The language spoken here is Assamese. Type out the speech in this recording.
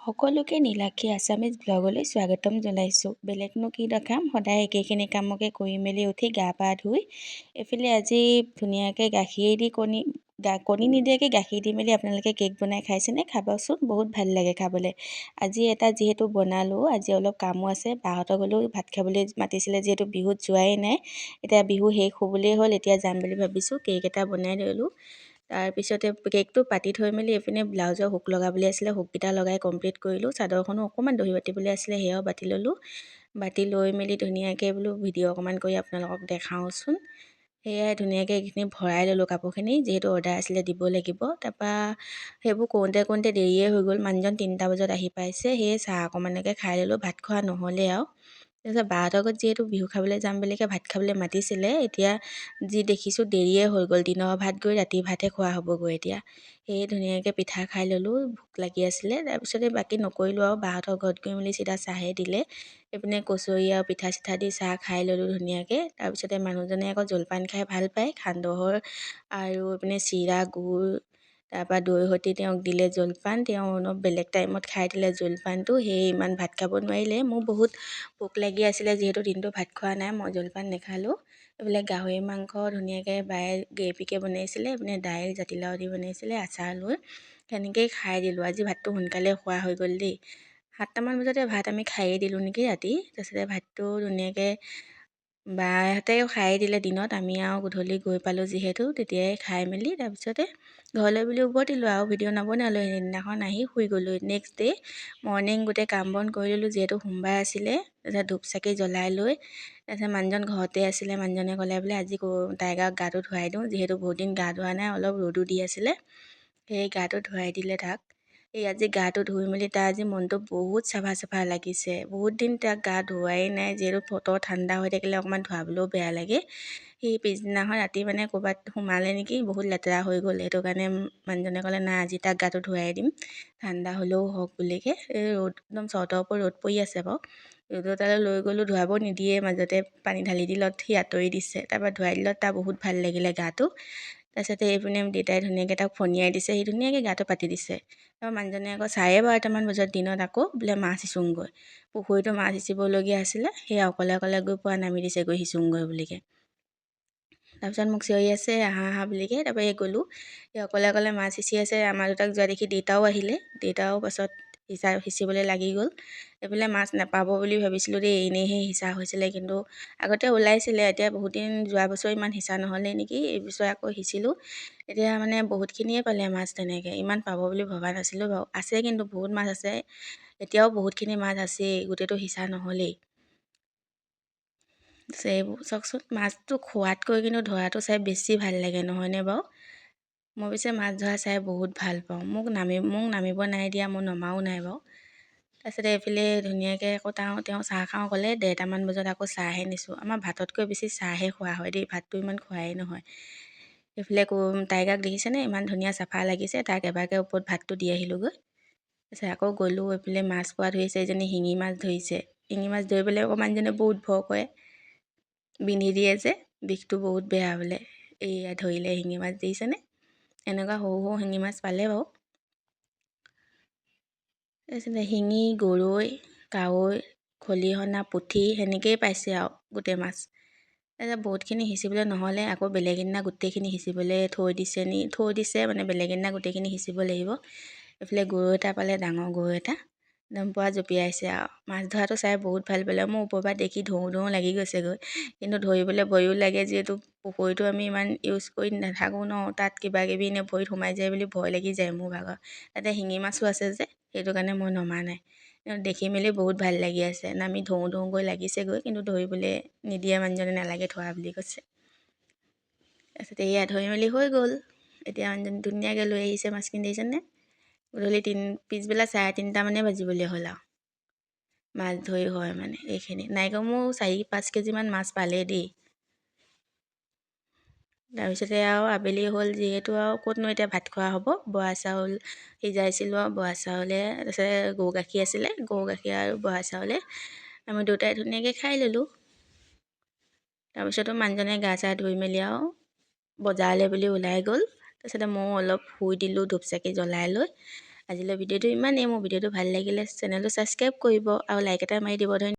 সকলোকে নীলাক্ষী আছামিজ ব্লগলৈ স্বাগতম জনাইছোঁ। বেলেগনো কি দেখাম, সদায় একেখিনি কামকে কৰি মেলি উঠি গা পা ধুই এইফালে আজি ধুনীয়াকৈ গাখীৰ দি কণী কণী নিদিয়াকৈ গাখীৰ দি মেলি আপোনালোকে কেক বনাই খাইছেনে? খাবচোন, বহুত ভাল লাগে খাবলৈ। আজি এটা যিহেতু বনালোঁ, আজি অলপ কামো আছে। বাহঁতৰ গ'লেও ভাত খাবলৈ মাতিছিলে, যিহেতু বিহুত যোৱাই নাই। এতিয়া বিহু শেষ হ'বলেই হ'ল, এতিয়া যাম বুলি ভাবিছোঁ। কেক এটা বনাই ল'লোঁ। তাৰপিছতে কেকটো পাতি থৈ মেলি এইপিনে ব্লাউজৰ হুক লগাবলৈ আছিলে, হুককেইটা লগাই কমপ্লিট কৰিলোঁ। চাদৰখনো অকণমান দহি বাতিবলৈ আছিলে, সেয়াও বাতি ল'লোঁ। বাতি লৈ মেলি ধুনীয়াকৈ বোলো ভিডিঅ' অকণমান কৰি আপোনালোকক দেখাওঁচোন। সেয়াই ধুনীয়াকৈ এইখিনি ভৰাই ল'লোঁ কাপোৰখিনি, যিহেতু অৰ্ডাৰ আছিলে দিব লাগিব। তাৰপৰা সেইবোৰ কৰোঁতে কৰোঁতে দেৰিয়ে হৈ গ'ল। মানুহজন 3টা বজাত আহি পাইছে, সেয়ে চাহ অকণমানকে খাই ল'লোঁ, ভাত খোৱা নহ'লেই আৰু। তাৰপিছত বাহঁতৰ ঘৰত যিহেতু বিহু খাবলৈ যাম বুলিকে ভাত খাবলৈ মাতিছিলে, এতিয়া যি দেখিছোঁ দেৰিয়ে হৈ গ'ল। দিনৰ ভাত গৈ ৰাতি ভাতহে খোৱা হ'বগৈ এতিয়া। সেয়ে ধুনীয়াকৈ পিঠা খাই ল'লোঁ, ভোক লাগি আছিলে। তাৰপিছতে বাকী নকৰিলোঁ আৰু বাহঁতৰ ঘৰত গৈ মেলি চিধা চাহে দিলে। এইপিনে কচৰি আৰু পিঠা চিঠা দি চাহ খাই ল'লোঁ ধুনীয়াকৈ। তাৰপিছতে মানুহজনে আকৌ জলপান খাই ভাল পায়, সান্দহৰ আৰু এইপিনে চিৰা গুৰ তাৰপৰা দৈ সৈতে তেওঁক দিলে জলপান। তেওঁ অলপ বেলেগ টাইমত খাই দিলে জলপানটো, সেয়ে ইমান ভাত খাব নোৱাৰিলে। মোৰ বহুত ভোক লাগি আছিলে, যিহেতু দিনটো ভাত খোৱা নাই, মই জলপান নেখালোঁ। এইবিলাক গাহৰি মাংস ধুনীয়াকৈ বায়ে গ্ৰেভিকৈ বনাইছিলে, এইপিনে দাইল জাতিলাও দি বনাইছিলে, আচাৰ লৈ তেনেকৈয়ে খাই দিলোঁ। আজি ভাতটো সোনকালে খোৱা হৈ গ'ল দেই। 7টামান বজাতে ভাত আমি খায়েই দিলোঁ নেকি ৰাতি। তাৰপিছতে ভাতটো ধুনীয়াকৈ বাহঁতেও খায়ে দিলে দিনত, আমি আৰু গধূলি গৈ পালোঁ যিহেতু তেতিয়াই খাই মেলি তাৰপিছতে ঘৰলৈ বুলি উভতিলোঁ আৰু ভিডিঅ' নবনালোঁ। সেইদিনাখন আহি শুই গ'লোঁ। নেক্সট ডে' মৰ্ণিং গোটেই কাম বন কৰি ল'লোঁ, যিহেতু সোমবাৰ আছিলে। তাৰপিছত ধূপ চাকি জ্বলাই লৈ তাৰপিছত মানুহজন ঘৰতে আছিলে। মানুহজনে ক'লে বোলে আজি টাইগাৰক গাটো ধুৱাই দিওঁ, যিহেতু বহুত দিন গা ধোৱা নাই, অলপ ৰ'দো দি আছিলে, সেই গাটো ধুৱাই দিলে তাক। এই আজি গাটো ধুই মেলি তাৰ আজি মনটো বহুত চাফা চাফা লাগিছে। বহুত দিন তাক গা ধোৱাই নাই, যিহেতু বতৰ ঠাণ্ডা হৈ থাকিলে অকণমান ধুৱাবলৈও বেয়া লাগে। সি পিছদিনাখন ৰাতি মানে ক'ৰবাত সোমালে নেকি, বহুত লেতেৰা হৈ গ'ল। সেইটো কাৰণে মানুহজনে ক'লে নাই আজি তাক গাটো ধুৱাই দিম, ঠাণ্ডা হ'লেও হওক বুলিকে। এই ৰ'দ একদম চতৰ ওপৰত ৰ'দ পৰি আছে বাৰু। ৰ'দৰ তালৈ লৈ গ'লোঁ, ধুৱাব নিদিয়ে, মাজতে পানী ঢালি দিলত সি আঁতৰি দিছে। তাৰপৰা ধুৱাই দিলত তাৰ বহুত ভাল লাগিলে গাটো। তাৰপিছতে এইপিনে দেউতাই ধুনীয়াকৈ তাক ফণিয়াই দিছে, সি ধুনীয়াকৈ গাটো পাতি দিছে। তাৰপৰা মানুহজনে আকৌ 12:30মান বজাত দিনত আকৌ বোলে মাছ সিঁচোংগৈ, পুখুৰীটো মাছ সিঁচিবলগীয়া আছিলে, সেয়া অকলে অকলে গৈ পূৰা নামি দিছেগৈ সিঁচোংগৈ বুলিকে। তাৰপিছত মোক চিঞৰি আছে আহা আহা বুলিকে। তাৰপৰা এই গ'লোঁ, এই অকলে অকলে মাছ সিঁচি আছে। আমাৰ দুটাক যোৱা দেখি দেউতাও আহিলে, দেউতাও পাছত সিঁচিবলৈ লাগি গ'ল। এইফালে মাছ নাপাব বুলি ভাবিছিলোঁ দেই, এনেইহে সিঁচা হৈছিলে, কিন্তু আগতে ওলাইছিলে। এতিয়া বহুত দিন যোৱা বছৰ ইমান সিঁচা নহ'লে নেকি, এইবছৰ আকৌ সিঁচিলোঁ। এতিয়া মানে বহুতখিনিয়ে পালে মাছ, তেনেকৈ ইমান পাব বুলি ভবা নাছিলোঁ বাৰু। আছে কিন্তু বহুত মাছ আছে, এতিয়াও বহুতখিনি মাছ আছেই, গোটেইটো সিঁচা নহ'লেই। এইবোৰ চাওকচোন, মাছটো খোৱাতকৈ কিন্তু ধৰাটো চাই বেছি ভাল লাগে নহয়নে বাৰু? মই পিছে মাছ ধৰা চাই বহুত ভাল পাওঁ। মোক নামিব নাই দিয়া, মই নমাও নাই বাৰু। তাৰপিছতে এইফালে ধুনীয়াকৈ আকৌ তেওঁ চাহ খাওঁ ক'লে, 1:30মান বজাত আকৌ চাহহে নিছোঁ। আমাৰ ভাততকৈ বেছি চাহহে খোৱা হয় দেই, ভাতটো ইমান খোৱাই নহয়। এইফালে টাইগাৰক দেখিছেনে ইমান ধুনীয়া চাফা লাগিছে, তাক এবাৰকৈ ওপৰত ভাতটো দি আহিলোঁগৈ। তাৰপিছত আকৌ গ'লোঁ, এইফালে মাছ পোৱা ধৰিছে, এজনী শিঙি মাছ ধৰিছে। শিঙি মাছ ধৰিবলৈ আকৌ মানুহজনে বহুত ভয় কৰে, বিন্ধি দিয়ে যে বিষটো বহুত বেয়া বোলে। এইয়া ধৰিলে শিঙি মাছ, দেখিছেনে? এনেকুৱা সৰু সৰু শিঙি মাছ পালে বাৰু। তাৰপিছতে শিঙি, গৰৈ, কাৱৈ, খলিহনা, পুঠি সেনেকৈয়ে পাইছে আৰু গোটেই মাছ। তাৰপিছত বহুতখিনি সিঁচিবলৈ নহ'লে আকৌ বেলেগ এদিনা গোটেইখিনি সিঁচিবলৈ থৈ দিছে নি থৈ দিছে, মানে বেলেগ এদিনা গোটেইখিনি সিঁচিব লাগিব। এইফালে গৰৈ এটা পালে, ডাঙৰ গৰৈ এটা, একদম পূৰা জঁপিয়াইছে আৰু। মাছ ধৰাটো চাই বহুত ভাল পালে। মোৰ ওপৰৰ পৰা দেখি ধৰো ধৰো লাগি গৈছেগৈ, কিন্তু ধৰিবলৈ ভয়ো লাগে, যিহেতু পুখুৰীটো আমি ইমান ইউজ কৰি নাথাকোঁ ন, তাত কিবাকিবি এনেই ভৰিত সোমাই যায় বুলি ভয় লাগি যায় মোৰ ভাগৰ। তাতে শিঙি মাছো আছে যে, সেইটো কাৰণে মই নমা নাই। দেখি মেলি বহুত ভাল লাগি আছে, নামি ধৰো ধৰোকৈ লাগিছেগৈ, কিন্তু ধৰিবলৈ নিদিয়ে মানুহজনে, নালাগে থোৱা বুলি কৈছে। তাৰপিছতে এয়া ধৰি মেলি হৈ গ'ল। এতিয়া মানুহজন ধুনীয়াকৈ লৈ আহিছে মাছখিনি, দেখিছেনে? গধূলি পিছবেলা 3:30মানে বাজিবলৈ হ'ল আৰু মাছ ধৰি হয় মানে এইখিনি নাই কমেও 4-5 কেজিমান মাছ পালেই দেই। তাৰপিছতে আৰু আবেলি হ'ল যিহেতু আৰু ক'তনো এতিয়া ভাত খোৱা হ'ব। বৰা চাউল সিজাইছিলোঁ আৰু বৰা চাউলে, তাৰপিছতে গৰু গাখীৰ আছিলে, গৰু গাখীৰ আৰু বৰা চাউলে আমি দুটাই ধুনীয়াকৈ খাই ল'লোঁ। তাৰপিছতো মানুহজনে গা চা ধুই মেলি আৰু বজাৰলৈ বুলি ওলাই গ'ল। তাৰপিছতে ময়ো অলপ শুই দিলোঁ ধূপ চাকি জ্বলাই লৈ। আজিলৈ ভিডিঅ'টো ইমানেই। মোৰ ভিডিঅ'টো ভাল লাগিলে চেনেলটো ছাবস্ক্ৰাইব কৰিব আৰু লাইক এটা মাৰি দিব। ধন্যবাদ।